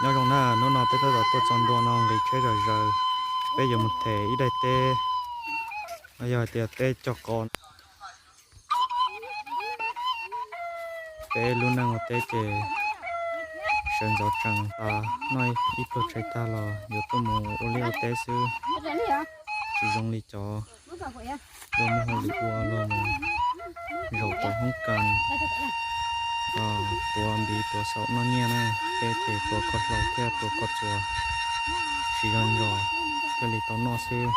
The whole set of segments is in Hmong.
Nyob zoo na, hnub no peb tab tom tuaj txog ntua no nqis tsheb zom zaws, peb yuav mus them ib daim teb, yog hais tias teb cog qos. Peb lub neej ua teb ces sawv ntxov tsees, noj ib pluag tshais tag los yuav tuaj mus ua liaj ua teb xwb, tsis zoo li cov luag muaj hauj lwm ua luag mus zaum tom hoob kas, tuav npiv tuav xaum noj nyiaj na, peb ces tuav koj hlau thiab tuav koj txuas, tsis zoo nrog thiaj li tau noj xwb.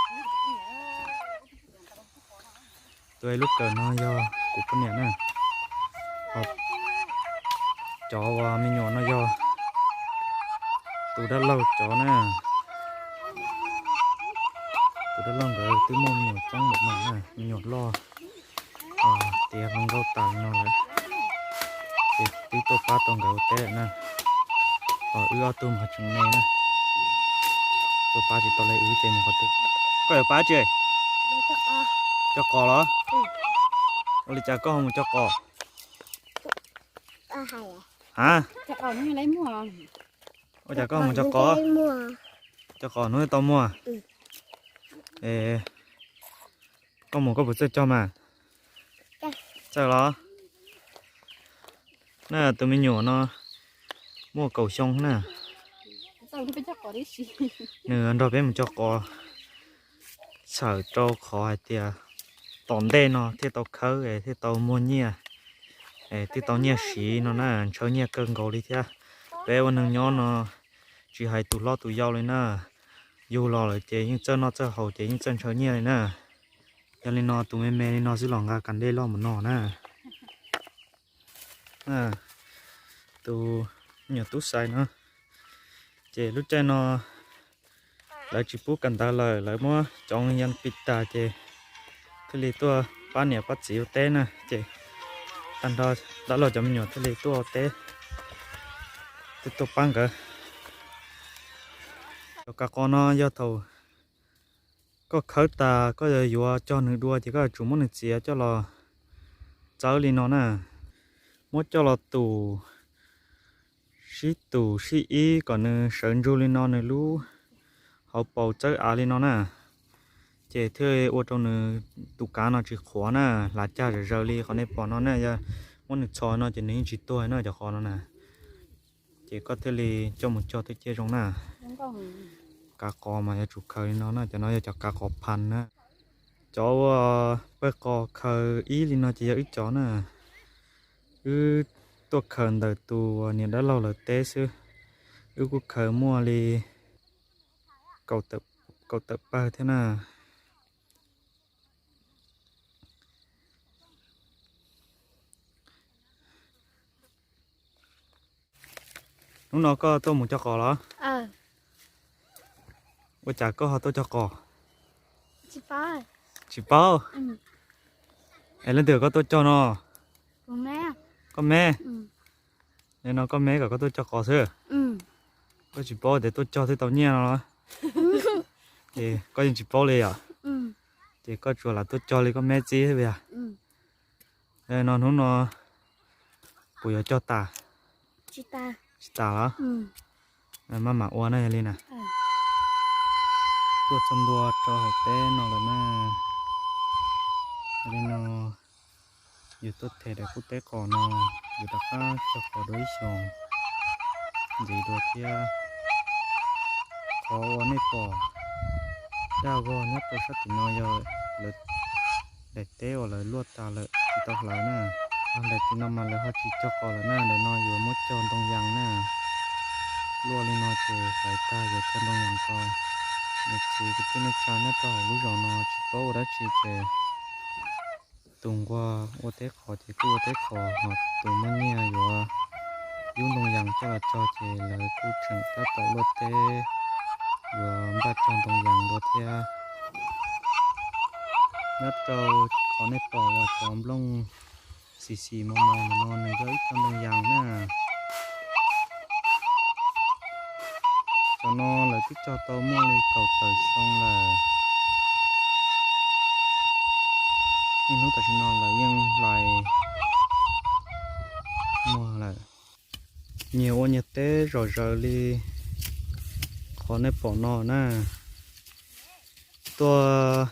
Tus lub kawm no yog kuv poj niam na, ho cov uas me nyuam no yog tus dab laug cov na. Tus dab laug nkawd twb muaj me nyuam coob npaum no na, me nyuam loj tiav hluas nkauj tas li no lawm, ces twb tuaj pab tau nkawd ua teb na. Ho wb ob tug mas tseem me na, tuaj pab tsis tau li wb ces mus qhov twg. Koj yuav pab tsi? Cog qos los? Ua li cas koj ho mus cog qos? Ha? Ua cas koj mus cog qos? Cog qos hnub tau muaj. Koj mus koj puas txawj cog mas? Txawj los? Na tus me nyuam no muaj kaum xyoo na. Nws nrog peb mus cog qos, txhawm rau qhov hais tias tom ntej no thiaj tau khawb es thiaj tau muaj nyiaj, es thiaj tau nyiaj siv no na, ntshaw nyiaj kawg nkaus li thiab. Peb ua neeg nyob no tsis hais tus hlob tus yau li na, yug los lawm ces yeej txawj noj txawj haus ces yeej txawj ntshaw nyiaj li na. Yog li no tus me me li no xwb los nqa kas dej loj mus no na. Tus me nyuam tub xais no, ces lub caij no lawv tsis pub kawm ntawv lawm, lawv muab cov yaj pis tas ces thiaj li tuaj pab niam pab txiv ua teb na, ces tag nrho dab laug cov me nyuam thiaj li tuaj ua teb, tuaj pab nkawd. Cov kav qos no yog thaum koj khawb tas koj yuav cog nws dua ces koj yuav tsum muab nws txiav coj los txawb li no na, muab coj los tus sib tus sib ib kom nws sawv ntsug li no, nws lub hauv paus txawb av li no na, ces thiaj ua rau nws tus kav no tsis qhuav na, hlav cag zom zaws li qhov nej pom no na. Yog muab nws txhos no ces nws yeej tsis tuag no cov qos no na. Ces koj thiaj li coj mus cog twb cia zoo na. Kav qos mas yuav tsum khaws li no na, cov no yog cov kav qos phas na. Cov uas pawg qos khaws ib li no ces yog wb cov na. Wb tuaj khaws ntawm tus niam dab laug lawv teb xwb. Wb kuj khaws muaj li kaum tawm pawg thiab na. Hnub no koj tuaj mus cog qos los? Ua cas koj ho tuaj cog qos? Tsis paub. Es leej twg koj tuaj cog no? Koj me. Li no koj me kom koj tuaj cog qos xwb. Koj tsis paub tias tuaj cog thiaj tau nyiaj no los? Ces koj yeej tsis paub li yom? Ces koj tsuas lam tuaj cog li koj me txib thiab yog? Li no hnub no puas yuav cog tas? Tsis tas los? Maj mam ua na yog li na. Tuaj txog ntua rau hauv teb no lawm na. Yog li no yus tuaj them daim qub teb qos no, yus rov qab cog qos dua ib xyoos ntxiv dua thiab. Qhov uas nej pom daj vog nyob rau sab tim no yog lawv daim teb uas lawv luaj tas lawm tsis tau hlawv na. Daim tim no mas lawv ho tsis cog qos lawm na, daim no yuav muab cog ntoo yas na. Luaj li no ces hlawv tag yuav cog ntoo yas rau. Niam txiv kwv tij neej tsa nyob rau hauv lub zos no tsis paub ua dab tsi ces tus nquag ua teb qhov ces kuj ua teb qhov, ho tus muaj nyiaj yuav yub ntoo yas coj los cog ces lawv kuj tseem tab tom luaj teb yuav npaj cog ntoo yas dua thiab. Nyob rau qhov nej pom uas cov nplooj xis xis mos mos no nws yog ib co ntoo yas na. Cov no lawv twb cog tau muaj li kaum tawm xyoo lawm. Niaj hnub tam sim no lawv yeej hlais muag lawm. Nyias ua nyias teb zom zaws li qhov nej pom no na. Tuaj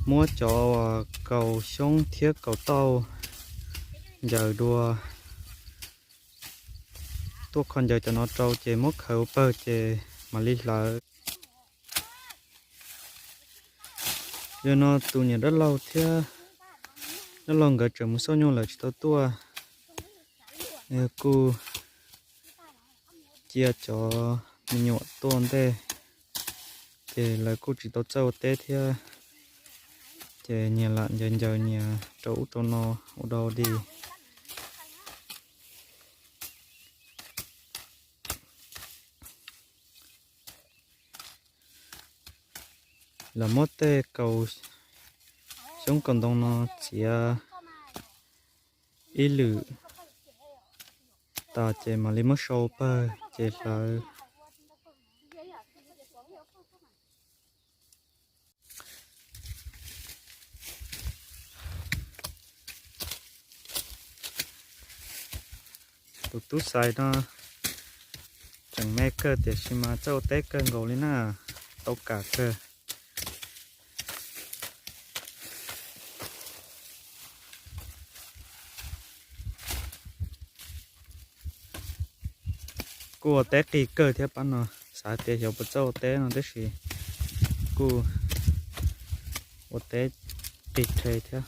muab cov uas kaus xyoob thiab kaus tauj ncaws dua. Tuaj kho ncaws cov no rau ces muab khaws ua pawg ces mam li hlawv. Yog no tus niam dab laug thiab dab laug nkawd tseem mus xauj nyuj lawm tsis tau tuaj, kuj cia cov me nyuam tuaj ntej, ces lawv kuj tsis tau txawj ua teb thiab, ces nyias lam ncaws ncaws nyias rau ub rau no ua dau dig. Lawv muab tej kaus xyoob kaus ntoo no txiav ib lwm tas ces mam li muab sau pawg ces hlawv. Tus tub xais no tseem me kawg tiam sis mas txawj ua teb kawg nkaus li na, tau kam kawg. Kuj ua teb qig kawg thiab pab no, xav tias xyov puas txawj ua teb no tab sis kuj ua teb qig rhe thiab.